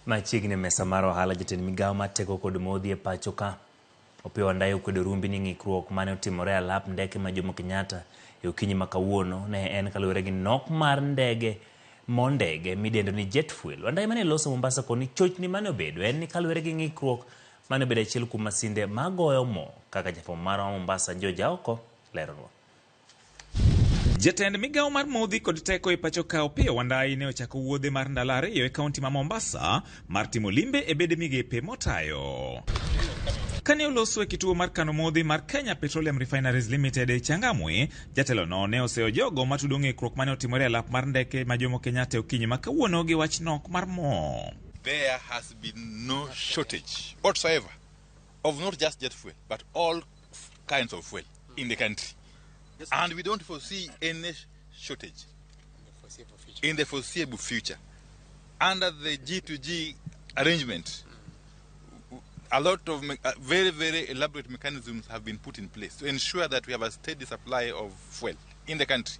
Machiegni e mesa mar ohala jatend migawo mar teko kod modhi e pacho ka Opiyo Wandayi okwedo rumbi ni ng'ikruok mane otimore e alap ndeke ma Jomo Kenyatta e okinyi ma kawuono ne en kaluwore gi nok mar ndege mo ndege midendo ni jet fuel. Wandayi mane loso Mombasa koni chochni mane obedo en ni kaluwore gi ng'ikruok mane obedo achiel kuom masinde magoyo mo kaka jafwambo marwa ma Mombasa George Aoko leronwa. Jatend migawo mar modhi kod teko e pacho ka Opiyo Wandayi ne ochako wuodhe mar ndalo ariyo e kaunti ma Mombasa mar timo limbe e bede migepe motayo. Kane oloso e kituo mar kano modhi mar Kenya Petroleum Refineries Limited e Changamwe, jatelono ne oseyo jogo matudo ng'ikruok mane otimore e alap mar ndeke ma Jomo Kenyatta e okinyi ma kawuono gi wach nok mar mo. There has been no shortage whatsoever of not just jet fuel, but all kinds of fuel in the country. And we don't foresee any shortage in the foreseeable future. Under the G2G arrangement, a lot of very, very elaborate mechanisms have been put in place to ensure that we have a steady supply of fuel in the country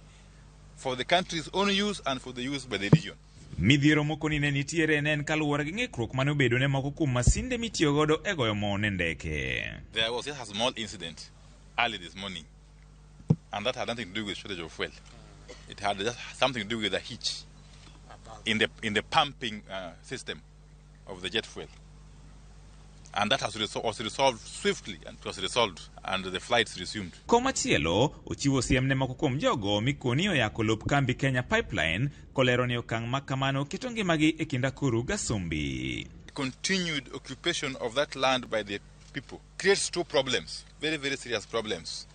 for the country's own use and for the use by the region. Midhiero moko ni ne nitiere ne en kaluwore gi ng'ikruok mane obedo ne moko kuom masinde mitiyogodo e goyo mo ne ndeke. There was just a small incident early this morning, and that had nothing to do with shortage of fuel. It had just something to do with a hitch in the pumping system of the jet fuel. And that was resolved swiftly, and it was resolved, and the flights resumed. Komachielo, ochiwo siem ne moko kuom jogo mikoni oyako lop kambi Kenya Pipeline kolero ni okang' ma kamano keto ngimagi e kind akuru gasumbi. Continued occupation of that land by the people creates two problems, very, very serious problems.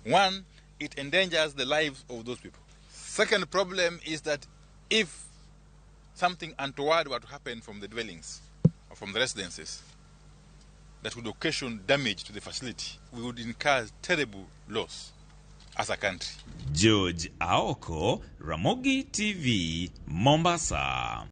One, it endangers the lives of those people. Second problem is that if something untoward were to happen from the dwellings or from the residences that would occasion damage to the facility, we would incur terrible loss as a country. George Aoko, Ramogi TV, Mombasa.